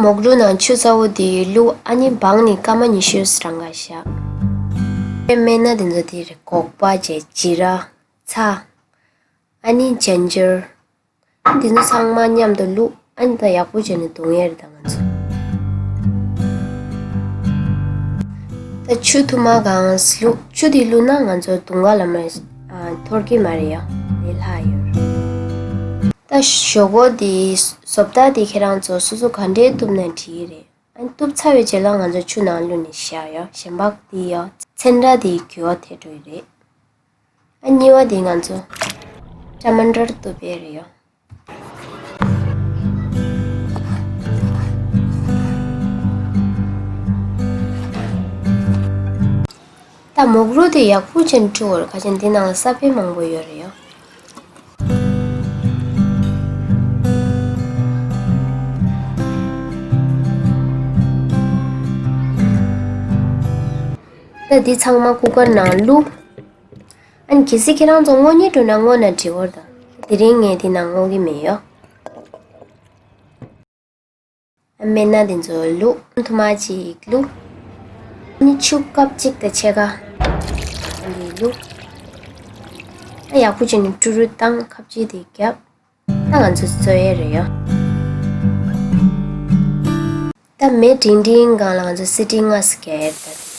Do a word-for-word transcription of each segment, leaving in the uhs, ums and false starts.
མོག་རུ་ནང་ཆུ་ཚ་བོ་དེ་བླུགས། ཨ་ནི་སྦང་ནས་སྐར་མ་ཉི་ཤུ་རང་ག་བཞག་སྨན་སྣ་དེ་ཚོ་དེ་རེད། སྒོག་པ་བྱས། ཇི་ར། ཚྭ། ཨ་ནི་ཇིན་ཇར། འདི་ཚོ་ཚང་མ་མཉམ་དུ་བླུགས། ཨ་ནི་ད་ཡག་པོ་བྱས་ནས་བརྡུང་ཡས་རེད་ད་ང་ཚོ། ད་ཆུ་ཐུར་མ་གང་བླུགས། ཆུ་དེ་བླུགས་ན་ང་ཚོ་བརྡུང་ག་ལ་མ་ཨ་འཐོར་གི་མ་རེད་ཡ། དེ་ལྷག་ཡོད་རེད། ད་ཞོག་ཁོག་དེ་བཟོ་ལྟ་དེ་ཁྱེད་རང་ཚོ་སོ་སོ་ག་འདྲས་གཏུབ་ན་འགྲིག་གི་རེད། ཨ་ནི་གཏུབ་ཚར་བའི་རྗེས་ལ་ང་ཚོ་ཆུ་ནང་བླུགས་ནས་བཞག་ཡ། གཞན་པ་དེ་ཡ་ཚན་ར་དེ་འགྱུར་བ་ཐེབས་འགྲོ་ཡི་རེད། ཨ་གཉིས་པ་དེ་ང་ཚོ་ཊ་མ་ཊར་གཏུབ་པའི་རེད་ཡ། ད་མོག་རུ་དེ་ཡག་པོ་བྱས་ནས་བཀྲུ་དགོས་རེད། ག་ཅན་འདི་ནང་ལ་ས་ཕན་མང་པོ་ཡོད་རེད་ཡ། ད་འདི་ཚང་མ་ཀུ་ཀར་ནང་བླུགས། ཨ་ནི་གལ་སྲིད་ཁྱེད་རང་ཚོ་སྔོ་ཉལ་འགྲོ་ན་སྔོ་ན་འགྲིག་གི་རེད་ད། དེ་རིང་ངས་འདི་ནང་སྔོ་གི་མེད་ཡོ། ཨ་སྨན་སྣ་དེ་ཚོ་བླུགས། ཐུར་མ་གཅིག་བླུགས། ཨ་ནི་ཆུ་ཀབ་གཅིག་དང་ཕྱེད་ཀ་འདི་བླུགས། ཨ་ཡག་པོ་བྱས་ནས་བཀྲུ་རུ་བཏང་། ཁབ་ཅིག་དེ་བརྒྱབ། ད་ང་ཚོ་བཟོ་ཡས་རེད་ཡ། ད་མེ་འབྲིང་འབྲིང་སྒང་ལ་ང་ཚོ་སི་ཊིང་ལྔ་ཙམ་རྒྱག་ཡས་རེད་ད།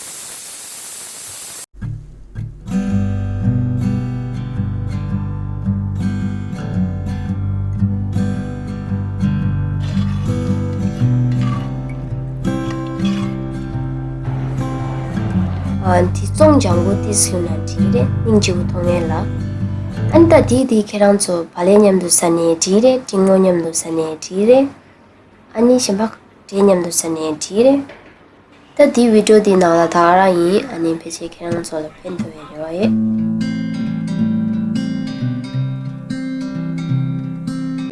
ཨ་དེ་བཙོང་ལྗང་གུ་ཏིས་ལུ་ན་འགྲིག་རེད། སྙིང་རྗེ་པོ་མཐོང་ངེས་ལ། ཨ་ནི་ད་དེ་དེ་ཁྱེད་རང་ཚོ་བག་ལེབ་མཉམ་དུ་ཟ་ནས་འགྲིག་རེད། འབྲིང་མོ་མཉམ་དུ་ཟ་ནས་འགྲིག་རེད། ཨ་ནི་གཞན་པ་འབྲས་མཉམ་དུ་ཟ་ནས་འགྲིག་རེད། ད་དེ་བི་ཌིའོ་དེ་ནང་ལ་ད་ག་རང་ཡིན། ཨ་ནི་ཕལ་ཆེར་ཁྱེད་རང་ཚོ་ལ་ཕན་ཐོགས་ཡས་རེ་བ་ཡོད།